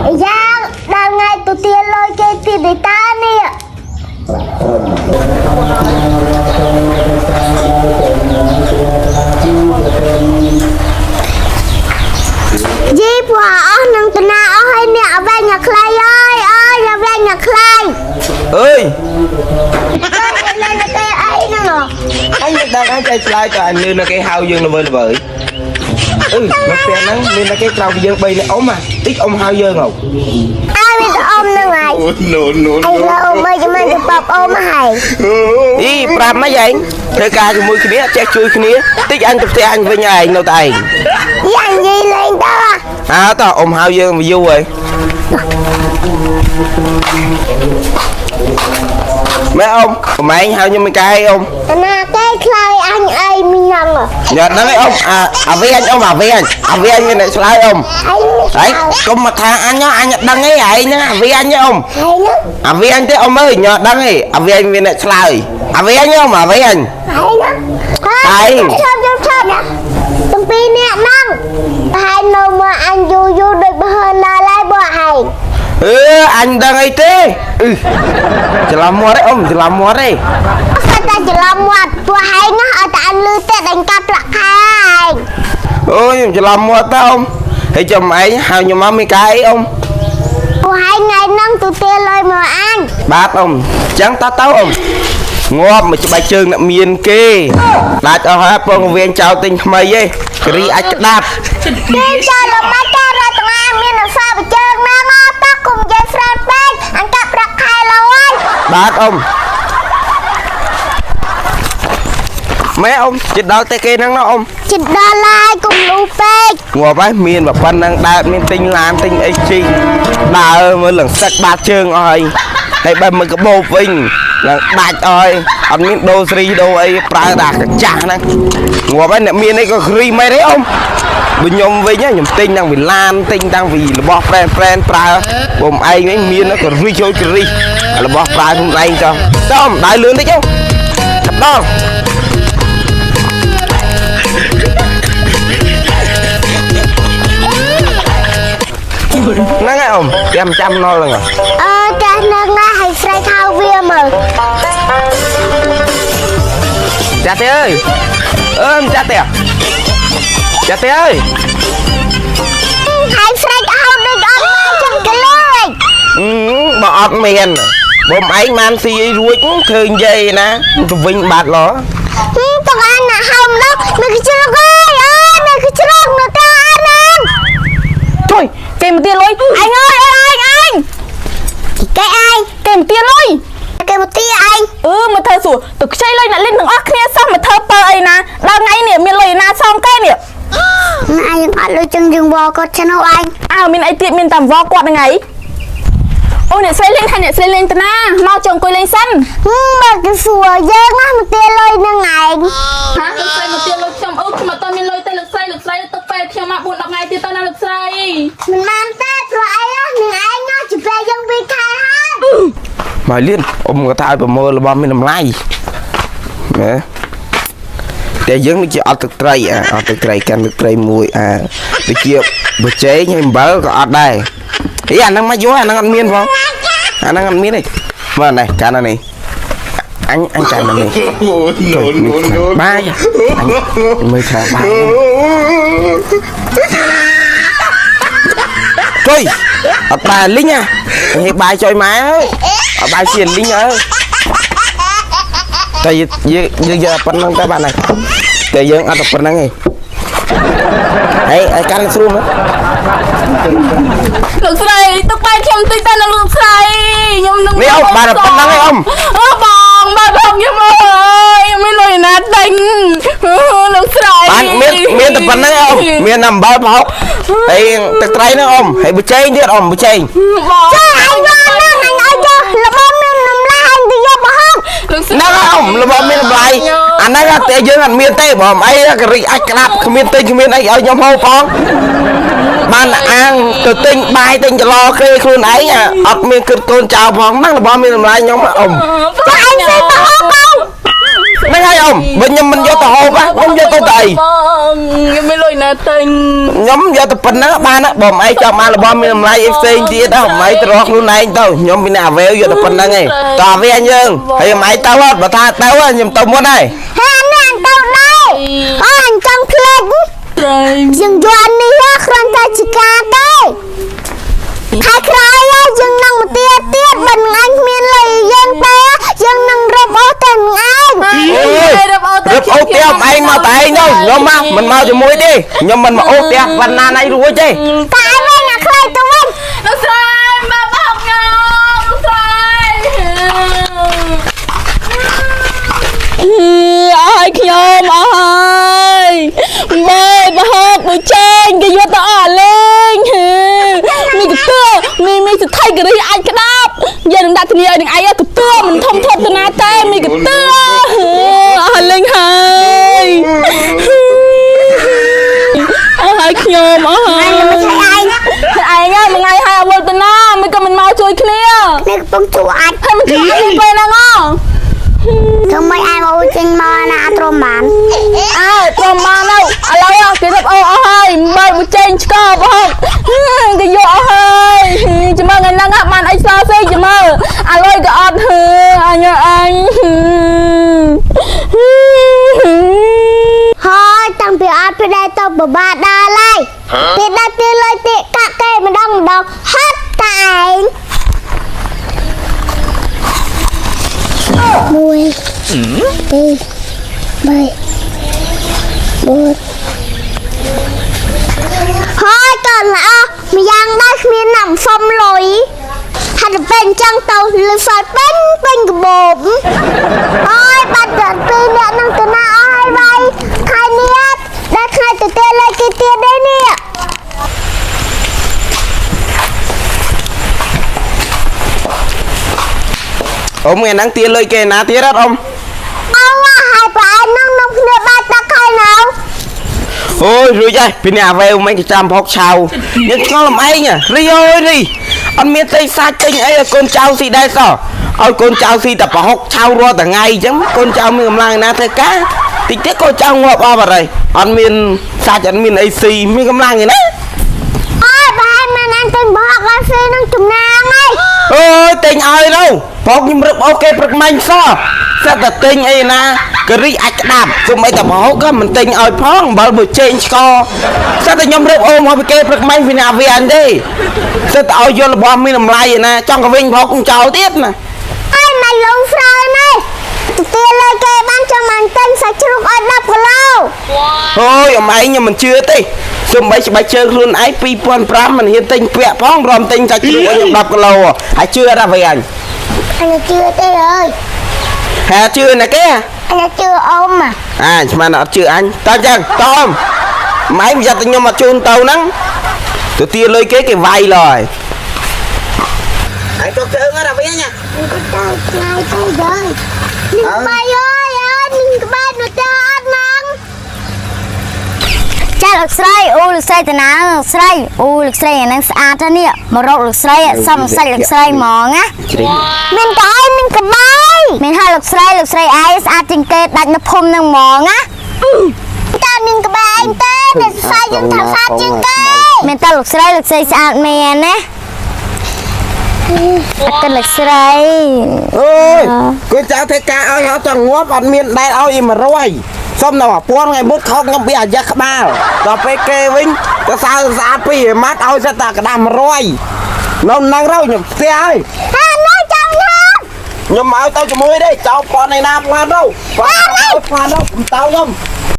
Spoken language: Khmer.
អាយ៉ាដល់ថ្ងៃទៅទាលុយគេទៀតទេតានេះយីព្រោះអស់នឹងតាណាអស់ហើយអ្នកអវែងអ្នកខ្លៃអើយអើយអ្នកវែងអ្នកខ្លៃ អើយ លេងតែអីហ្នឹងហ៎ អញមិនដឹងអញចៃឆ្លើយតើអញលឺនៅគេហៅយើងល្វើល្វើយអឺនៅផ្ទះហ្នឹងមានតែគេក្រៅពីយើង3នាក់អ៊ំហ่ะតិចអ៊ំហៅយើងហ៎ អើវាទៅអ៊ំហ្នឹងហើយ No, no, អីលើអ៊ំអីចាំមិនទៅប៉បអ៊ំហើយ អីប្រាប់មកឯងធ្វើការជាមួយគ្នាចេះជួយគ្នាតិចអញទៅផ្ទះអញវិញឯងនៅតែឯង យ៉ាងនិយាយលេងទៅ អើតើអ៊ំហៅយើងមកយូរហើយម៉ែអ៊ំប្រម៉ែងហៅខ្ញុំមិនកែអ៊ំ តាណាគេខ្លាយអញអីមីហ្នឹង ញ៉ាំហ្នឹងឯងអ៊ំអាអាវាអញអ៊ំអាវាអញអាវាអញមានអ្នកឆ្លើយអ៊ំ អី ហើយកុំមកថាអញអញដឹងឯងឯងហ្នឹងអាវាអញអ៊ំ ហើយហ្នឹង អាវាអញទេអ៊ំអើយញ៉ាំដឹងឯងអាវាអញមានអ្នកឆ្លើយអាវាអញអ៊ំអាវាអញ ហើយហ្នឹងឆាប់ឆាប់ទាំងពីរអ្នកហ្នឹងហើយនៅមកអញយូរយូរដូចបើណាឡើយបើឯង អឺអញដឹងអីទេអឺច្រឡំមាត់ឯងអ៊ំច្រឡំមាត់ឯង អត់តែច្រឡំមាត់ព្រោះឯងណាឲ្យតែអញលឺទេអញកាត់ប្រាក់ខែឯង អូយខ្ញុំច្រឡំមាត់តើអ៊ំហើយចាំឯងហៅខ្ញុំមកមានកែអីអ៊ំ ព្រោះឯងថ្ងៃហ្នឹងទៅទាលុយមកអញ បាទអ៊ំអញ្ចឹងតើទៅអ៊ំងាប់មកច្បាច់ជើងអ្នកមានគេដាច់អស់ហើយពងវៀងចោលទិញថ្មីឯងគ្រីអាចក្តាប់ គេចោលមកតរត់ទាំងអាមានអសបជើងហ្នឹងអត់តគុំនិយាយស្រែកពេកអញកាត់ប្រាក់ខែឡើយ បាទអ៊ំម៉ែអ៊ំជិតដល់តែគេហ្នឹងណាអ៊ំ ចិត្តដល់ឡើយគុំលូពេក ងាប់ហើយមានបើប៉ុណ្្នឹងដើរមានទិញឡានទិញអីជិះដើរមើលឡើងសឹកបាតជើងអស់ហើយហើយបើមើលកាបូបវិញឡើងដាច់អស់ហើយអត់មានដូរស្រីដូរអីប្រើតែកាចាស់ហ្នឹងងាប់ហើយអ្នកមានអីក៏គ្រីមែនទេអ៊ំបើខ្ញុំវិញខ្ញុំទិញតាំងពីឡានទិញតាំងពីរបស់ប្រែនប្រែនប្រើបងឯងវិញមានក៏រីចូលគ្រីរបស់ប្រើខ្លួនឯងចុះតើអ៊ំដើរលឿនតិចទៅដល់ហ្នឹងហើយអ៊ំចាំចាំណល់ហ្នឹង អឺចាស់ហ្នឹងណាឲ្យស្រែកហៅវាមើល ចាស់ទេអើយអើចាស់ទេចាស់ទេអើយ ហើយស្រែកហៅដូចអត់មានចឹងកលើយ បើអត់មានបងឯងបានស៊ីអីរួចឃើញយាយណាទៅវិញបាត់ឡ ទាំងអានណាហៅម្ដងនៅកជ្រកអើយអើយនៅកជ្រកនៅតាអានហ្នឹង ជួយគេមកទាលុយអញអើយអើយអញ គេឯង គេមកទាលុយ គេមកទាឯង អឺមកធ្វើសួរទៅខ្ចីលុយអ្នកលិនទាំងអស់គ្នាសោះមកធ្វើពើអីណាដល់ថ្ងៃនេះមានលុយណាសងគេនេះ ណាយើងអត់លុយចឹងយើងវល់គាត់ឆ្នោឯង អើមានអីទៀតមានតែវល់គាត់ហ្នឹងឯងអូអ្នកស្រីលេងហើយអ្នកស្រីលេងតាណាមកចុងអង្គុយលេងសិន មកគេសួរយើងណាមកទាលុយហ្នឹងឯង ហាលោកស្រីមកទាលុយខ្ញុំអឺខ្ញុំអត់មានលុយទេលោកស្រីលោកស្រីទឹកពេលខ្ញុំមក4 10ថ្ងៃទៀតទៅណាលោកស្រី មិនបានទេព្រោះអីនឹងឯងណាជាពេលយើងពីខែហើយ មកលៀនអ៊ំក៏ថាឲ្យប្រមូលរបស់មានតម្លៃណាតែយើងដូចជាអត់ទឹកត្រីអាអត់ទឹកត្រីកាន់ទឹកត្រីមួយអាដូចជាបច្ចេកហើយអំបិលក៏អត់ដែរអីអាហ្នឹងមកយកអាហ្នឹងអត់មានផងអាហ្នឹងអត់មានទេមើលនេះកាន់អានេះអញអញកាន់អានេះ no, no, no. បាយអញមើលខាងបាយជួយអត់បាយលីងហ៎បាយចុយម៉ែអើយអត់បាយជាលីងអើយតែយើងយើងយកប៉ុណ្្នឹងទៅបានហើយតែយើងអត់តែប៉ុណ្្នឹងទេហើយឲ្យកាន់ស្រួលមើល លោកស្រីទឹកពេលខ្ញុំតិចទៅណាលោកស្រីខ្ញុំនឹង នេះអ៊ំបានតែប៉ុណ្្នឹងឯងអ៊ំ អឺបងបាទបងខ្ញុំអើយមានលុយណាទិញលោកស្រី បានមានមានតែប៉ុណ្្នឹងឯងអ៊ំមានតែអំបិលប្រហុកហើយទឹកត្រីហ្នឹងអ៊ំហើយប៊ីចេងទៀតអ៊ំប៊ីចេង បង ចាឯងវល់ហ្នឹងអញឲ្យយករបស់មានតម្លៃឯងទៅយកមកហូប លោកស្រី ហ្នឹងហើយអ៊ំរបស់មានតម្លៃអាហ្នឹងតែយើងអត់មានទេបងអីក៏រិចអាចក្តាប់គ្មានទិញគ្មានអីឲ្យខ្ញុំហូបផងបានអាងទៅទិញបាយទិញចលោគេខ្លួនឯងអត់មានគិតកូនចៅផងហ្នឹងរបស់មានតម្លៃខ្ញុំអ៊ំ ចាឯងស៊ីមកហូប ហ្នឹងហើយអ៊ំបើខ្ញុំមិនយកទៅហូបខ្ញុំយកទៅទៅអី បងខ្ញុំមានលុយណាទិញ ខ្ញុំយកទៅប៉ុណ្ណឹងបានណាបើមិនឯងចង់បានរបស់មានតម្លៃអីផ្សេងទៀតអស់មិនឯងទៅរកខ្លួនឯងទៅខ្ញុំមានអាវេវយកទៅប៉ុណ្ណឹងឯងតើអាវេអញយើងហើយមិនឯងទៅអត់បើថាទៅខ្ញុំទៅមុនហើយ ហើយនេះអញទៅដែរអូអញចង់ភ្លេច ត្រី យើងយកអានេះគ្រាន់តែជាការទេខែក្រោយយើងនឹងមកទៀតទៀតបើនឹងអញគ្មានលុយយើងទេយើងនឹងរឹបអូសតែនឹងឯង អូយ រឹបអូ រឹបអូផ្ទះឯងមកតែឯងទៅខ្ញុំមកមិនមកជាមួយទេខ្ញុំមិនមកអូផ្ទះប៉ុណ្ណាណៃរួចទេ តែឯងវិញអាខ្លីទៅវិញ លោកស្រីមកបោកញោមលោកស្រីអឺអើយខ្ញុំអើយបែបហូបមួយចេងគេយកទៅអស់លេងមានកទឿមានមានសថៃករីអាចក្តាប់យើងនឹងដាក់ធានាឲ្យនឹងឯងកទឿមិនធំធាត់ទៅណាទេមានកទឿអស់លេងហើយអស់ហើយខ្ញុំអស់ហើយ មិនឆៃឯង ឯងហ្នឹងមួយថ្ងៃហើយអវល់ទៅណាមិនក៏មិនមកជួយគ្នា នេះកំពុងជួអាច ហើយមិនជួយខ្ញុំពេលហ្នឹងហ៎ ធ្វើម៉េចឯងមកចេញមកណាអត់ទ្រាំបាន អើទ្រាំបានហើយឥឡូវគេរឹបអូអស់ហើយបើមួយចេញឆ្កបហកគេយកអស់ហើយចាំមើលថ្ងៃហ្នឹងបានអីសល់ផ្សេងចាំមើលអាលុយក៏អត់ហឺអញអញ ហើយតាំងពីអត់ពីដែរទៅបបាដល់ហើយពីដល់ទីលុយទីកាក់គេម្ដងម្ដងហត់តែឯងមួយពីរបីបួនហើយក៏ល្អម្យ៉ាងដែរគ្មានណាំសុំលុយហើយទៅពេលអញ្ចឹងទៅលឺសល់ពេញពេញកាបូបអើយបាត់តែពីរអ្នកនឹងទៅណាអស់ហើយវ៉ៃខែនេះដល់ថ្ងៃទៅទេលេខគេទៀតទេនេះ អ៊ំថ្ងៃហ្នឹងទាលុយគេណាទៀតអត់អ៊ំ អូហើយប្រឯងនឹងនំគ្នាបាច់ទឹកហើយណៅ អូយរួចហើយពីនេះអាវេវមិនគេចាំផុកឆៅយើងឆ្ងល់លំឯងរីអើយរីអត់មានទេសាច់ទិញអីឲ្យកូនចៅស៊ីដែរសោះឲ្យកូនចៅស៊ីតែប្រហុកឆៅរាល់ថ្ងៃអញ្ចឹងកូនចៅមានកម្លាំងណាធ្វើការតិចទៀតកូនចៅងាប់អស់បាត់ហើយអត់មានសាច់អត់មានអីស៊ីមានកម្លាំងឯណា អើយប្រឯងមិនអញទិញបោកឲ្យស៊ីនឹងតំណាងហើយ អូយទិញឲ្យទៅប្រហុកខ្ញុំរឹបអូគេព្រឹកមាញ់សោះសិតតែទិញអីណាករីអាចក្តាប់គុំអីតែប្រហុកក៏មិនទិញឲ្យផងអំបិលមួយចេងឆ្កសិតតែខ្ញុំរឹបអូមកពីគេព្រឹកមាញ់ពីណាវាអញទេសិតតែឲ្យយករបស់មានតម្លៃឯណាចង់ក៏វិញប្រហុកចោលទៀតណា អើយមកលងស្រើនេះទៅទាលើគេបានចាំអញទិញសាច់ជ្រូកឲ្យ10គីឡូ អូយអមឯងខ្ញុំមិនជឿទេសំបីច្បាច់ជើងខ្លួនឯង2005មិនហ៊ានទិញពាក់ផងរំទិញសាច់ជ្រូកឲ្យខ្ញុំ10គីឡូហើយជឿអត់វិញអញ អញជឿទេអើយ ហាជឿណាគេ អញជឿអ៊ំ អាស្មានអត់ជឿអញតើចឹងតអមម៉ែប្រយ័ត្នតែខ្ញុំអត់ជូនទៅហ្នឹងទៅទាលុយគេគេវាយឡើយហើយទៅជើងអត់វិញណា ទៅថ្ងៃទៅដល់នឹងបាយអើយអើយនឹងក្បែរនោះទៅអត់មក ចាលោកស្រីអូលោកស្រីតាណាលោកស្រីអូលោកស្រីអាហ្នឹងស្អាតណាស់នេះមករកលោកស្រីសំសាច់លោកស្រីហ្មងណា ជ្រី មានតែឯងមានក្បាយ មានហើយលោកស្រីលោកស្រីឯងស្អាតជាងគេដាច់នៅភូមិហ្នឹងហ្មងណា តើនឹងក្បែរឯងទេតែស្អីយើងថាស្អាតជាងគេ មានតើលោកស្រីលោកស្រីស្អាតមែនណាអត់កិនលោកស្រី អូយគូចៅធ្វើការឲ្យហត់ចង់ងាប់អត់មានដែលឲ្យអី100សុំដល់1000ថ្ងៃមុនខោកខ្ញុំពីអាយ៉ាក្បាលដល់ពេលគេវិញទៅសើស្អាតពីម៉ាត់ឲ្យសិតតែกระដាស់100នៅហ្នឹងទៅខ្ញុំផ្ទះហើយ ហានោះចាំណា ខ្ញុំមកឲ្យទៅជាមួយទេចោលប៉នឯណាផ្លាត់ទៅប៉នទៅផ្លាត់ទៅខ្ញុំទៅខ្ញុំ